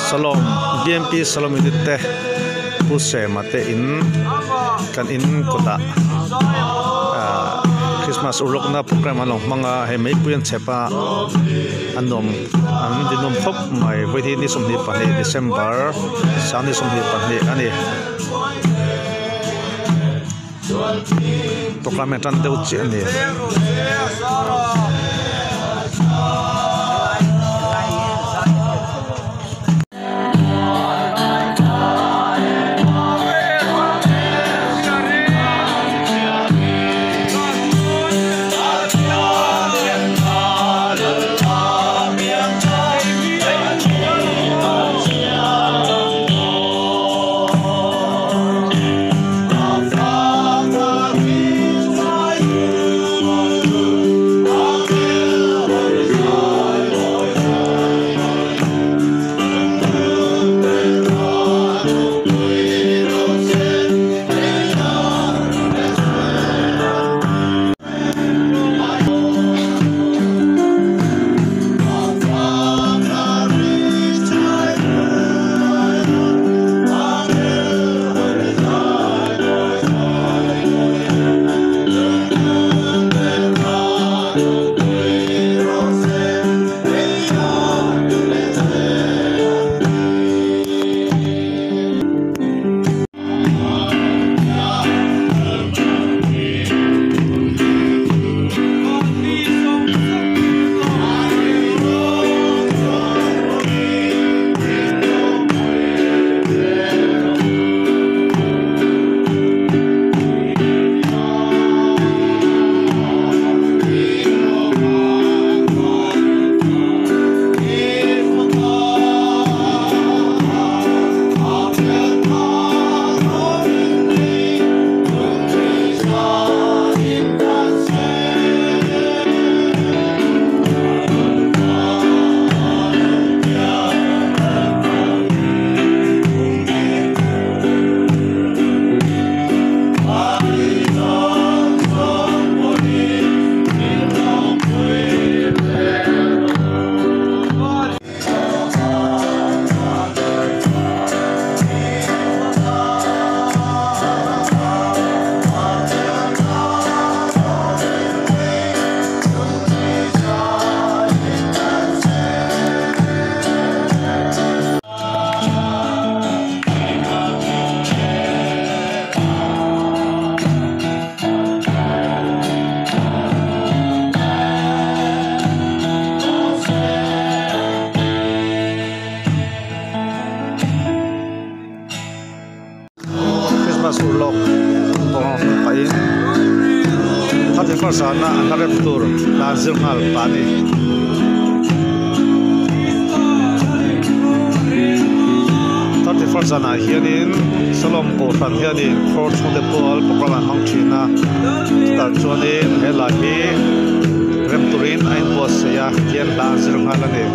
Salom BMP Salom unit te Pu Sema te in kan in kawtah ahh Christmas urlawkna programme an lo hmang a hei meipui an chhep a an nuam an ninawm khawp mai vawiin hi ni 22 December sang ni 22 a ni programme hi a tan deuh chiah a ni. Christmas urlawk pawng pahin 31st zana a hla rem tur hla an zir nghal pah a ni. 31st zanah hianin Salom Kohhran hianin Khawr chhungte pual programme an hmang thin a, chutah chuanin he hla hi rem turin a inbuatsaih a, tihian hla an zir nghal a ni.